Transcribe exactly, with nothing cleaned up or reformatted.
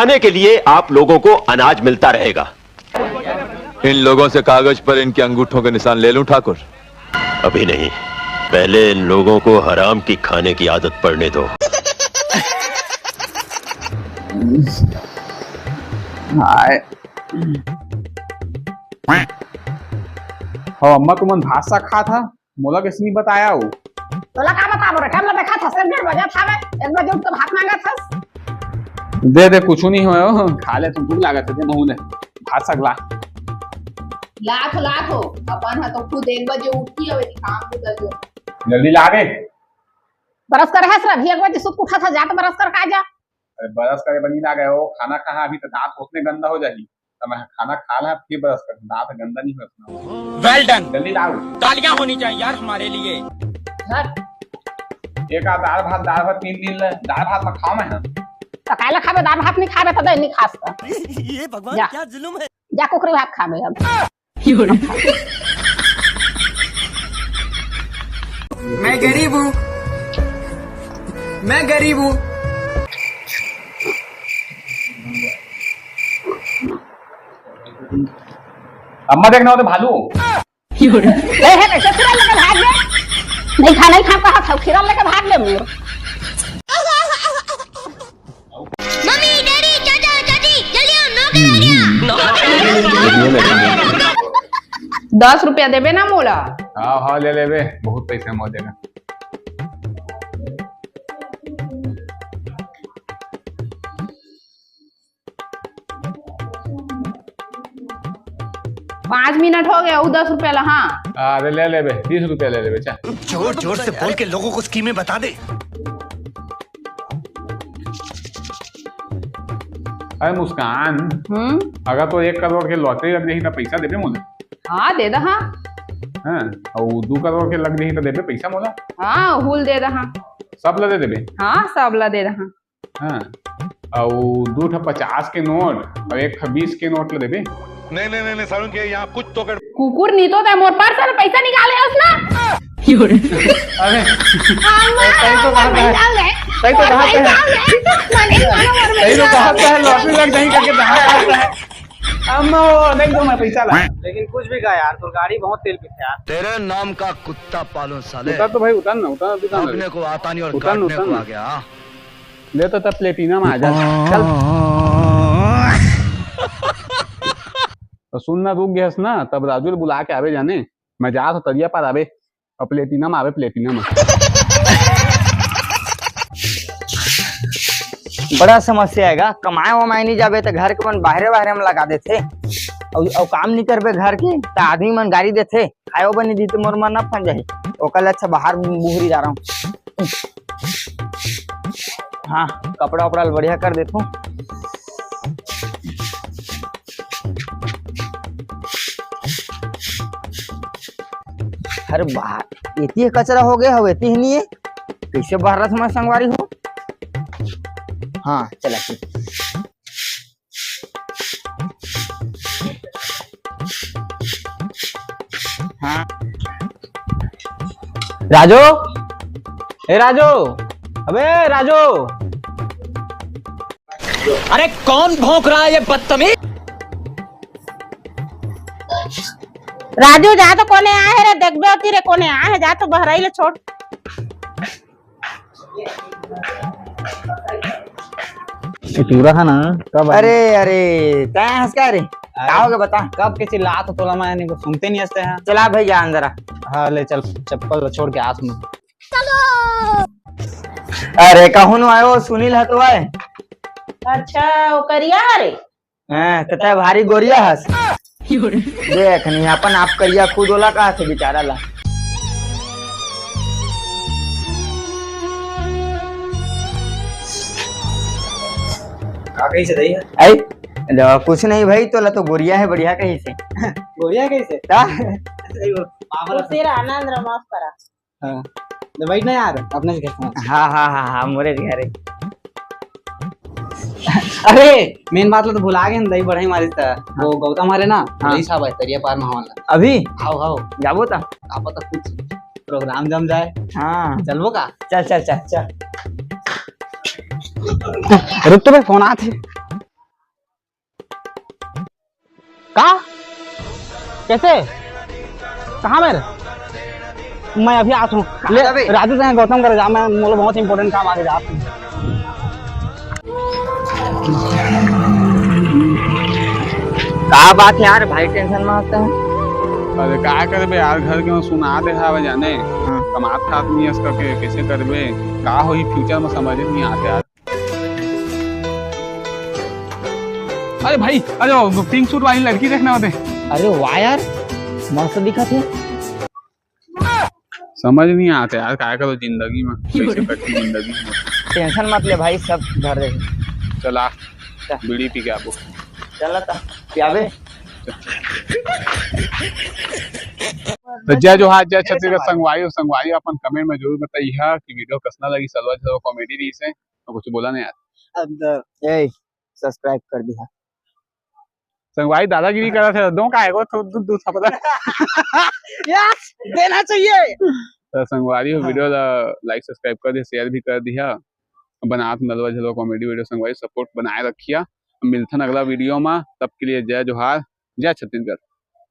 खाने के लिए आप लोगों को अनाज मिलता रहेगा। इन लोगों से कागज पर इनके अंगूठों के निशान ले लूं, ठाकुर? अभी नहीं, पहले इन लोगों को हराम की खाने की आदत पड़ने दो। हाय। हो अम्मा, तुमन भात साग खात हा? मोला कइसे नहीं बताया वो? तोला का बताबो रे, टाइम ला देखा था, डेढ़ बजे था बे, एक बजे उठ के भात मांगा था। दे दे, कुछ नहीं होय, खा ले, तू भूख लागत हे, दे महू ले, भात साग ला। ला तो, ला तो, अपन हा तो खुद एक बजे उठी हवे, काम को दे दो। जल्दी ला रे। बरस कर है सर, अभी एक बजे सुत उठा था, जा तो बरस कर का जा। अरे बरस करे बनी ना गए हो, खाना खा, अभी तो दांत ओतने गंदा हो जाही। तो मैं खाना खा ला, फिर बरस कर, दांत गंदा नहीं होता। Well done। जल्दी लाओ। तालियां होनी चाहिए यार हमारे लिए। धर। एक आ दाल भात, दाल भात तीन दिन ले, दाल भात में खाओ मैं, हाँ। तो काहे ला खाबे, दाल भात नहीं खाबे, तो दे नहीं खास तो। ये भगवान, जा। क्या जुल्म है। जा कुकरी भात खाबे अब। मैं गरीब हूँ, मैं गरीब हूँ। अम्मा देखना हो तो भालू। ए, हे, कैसे खीरा लेके भाग ले? नहीं खा, नहीं खा, कहा था, खीरा लेके भाग ले मोर। मम्मी, डैडी, चाचा, चाची, जल्दी आओ, नौकर आ गया। दस रुपया देबे ना मोला? हाँ, हाँ, ले लेबे, बहुत पैसा मोल देगा। पाँच मिनट हो गया, वो दस रुपया ला, हाँ। अरे ले लेबे, तीस रुपया ले लेबे, चल। जोर जोर से बोल के लोगों को स्कीमें बता दे। अरे मुस्कान, हम्म? अगर तो एक करोड़ के लॉटरी लग जाही, तो पैसा देबे मोला? हाँ, दे दहा। हाँ, और दो करोड़ के लग जाही, तो देबे पैसा मोला? हाँ, हुल दे दहा। सब ला दे देबे? हाँ, सब ला दे दहा। हाँ, अउ दू ठा पचास के नोट अउ एक ठा बीस के नोट ल देबे। नहीं, नहीं, नहीं, नहीं, सारुण के यहाँ कुछ तो गड़- कुकुर नी तो तैं मोर पर्स ले पैसा निकाले हस ना। अरे, अम्मा, तैं तो कहा था, पैसा निकाल ले। तैं तो कहा था, पैसा निकाल ले। मैं नहीं मानूं और तैं तो कहा था, लॉटरी लग जाही करके कहा था। अम्मा, वो देख दो मैं पैसा ला। लेकिन कुछ भी कहा यार, तो गाड़ी बहुत तेल पीते यार। तेरे नाम का कुत्ता पालूं साले। उतर तो भाई, उतर ना, उतर, अभी कहाँ भौंकने को आता नहीं और उतर ना, काटने उतर को ना। आ गया। ले तो तब प्लेटिना में आ जा। चल। तो सुन ना, रुक गया ना, तब राजू ल बुला के आबे जाने। मैं जा तो तरिया पार आबे। अब प्लेटिना में आबे, प्लेटिना में। बड़ा समस्या हे गा, कमाए वमाए नहीं जाबे त घर के मन बाहरे बाहरे में लगा देथे। अउ, अउ काम नहीं करबे घर के त आदमी मन गारी देथे। खायो बनी दी तो मोर मन न फन जाही। ओकर ले अच्छा बाहर बुहरी जा रहा हूँ। हाँ, कपड़ा उपड़ा ल बढ़िया कर देथो। अरे बाहर एती कचरा हो गया हवे, एती नहीं है। कैसे बाहर रथ में संगवारी हो? हाँ, चला ठीक। हाँ। राजू, ए राजू, अबे राजू। अरे कौन भौंक रहा है ये बदतमीज? राजू, जा तो कोने आए हे रे, देखबे होती रे कोने आए हे, जा तो बहराई ले छोड़। ये टूरा है ना, कब आए? अरे, अरे, तैं हंस का रे? अरे, का हो गया बता? कब के चिल्लात हो तोला, मैं नहीं सुनते नहीं हंसते हैं। चला भाई, जा अंदर आ। हाँ, ले चल, चप्पल छोड़ के आस में। अरे, कहूँ नु आयो, सुनील ह तो आए। अच्छा, वो करिया हरे? हैं, त तैं भारी गोरिया हस। देख नहीं, अपन आप करिया खुद ओला कहा थे बेचारा ला। का कही से दही है? आई, जो कुछ नहीं भाई, तोला तो गोरिया है, बढ़िया कही से। गोरिया कही से? का? सही बोल। पागल। तेरा आनंद रा माफ करा। हाँ। ले बैठ ना यार, अपने घर से। हाँ, हाँ, हाँ, हाँ, मोरे घर है। अरे, मेन बात ला तो भुला गए, दही बढ़ाई मारी था। वो हाँ। गौतम हरे ना, हाँ। वही साहब है, तरिया पार में वाला। अभी? हाव, हाव। जाबो ता? का पता कुछ प्रोग्राम जम जाए। हाँ। चलबो का? चल, चल, चल, चल। रुक तो बे, फोन आत हे। का? कैसे? कहाँ मेर? मैं अभी आत हूँ। ले, अबे। राजू से गौतम कर जा, मैं, मोला बहुत इंपॉर्टेंट काम आ गया। का बात है यार, भाई टेंशन में आता है? अरे का करबे यार, घर के में सुना दे हवे जाने। हाँ। कमात खात नहीं है इसका के, कैसे करबे? का होही फ्यूचर में समझ नहीं आते यार। अरे भाई, अरे वो पिंक सूट वाली लड़की देखना होते। अरे वाह यार, मस्त दिखत है। समझ नहीं आते यार, काय करो जिंदगी में, कैसे कटी जिंदगी में। टेंशन मत ले भाई, सब धर दे। चला, चल। बीड़ी पी के आबो। चल ना ता, पियाबे। तो जय जोहार, जय छत्तीसगढ़ संगवारी। और संगवारी अपन कमेंट में जरूर बताइए कि वीडियो कसना लगी, सलवा झलवा कॉमेडी रही से, तो कुछ बोला नहीं यार। अब ए, सब्सक्राइब कर दिया। संगवारी दादागिरी करा थे, दो का है वो, तो दू, दू थपड़ा। यस, देना चाहिए। तो संगवारी हो, हाँ। वीडियो ला लाइक, सब्सक्राइब कर दिया, शेयर भी कर दिया। बनात नलवा झलवा कॉमेडी वीडियो संगवारी सपोर्ट बनाए रखिया। मिलथन अगला वीडियो में, तब के लिए जय जोहार, जय छत्तीसगढ़।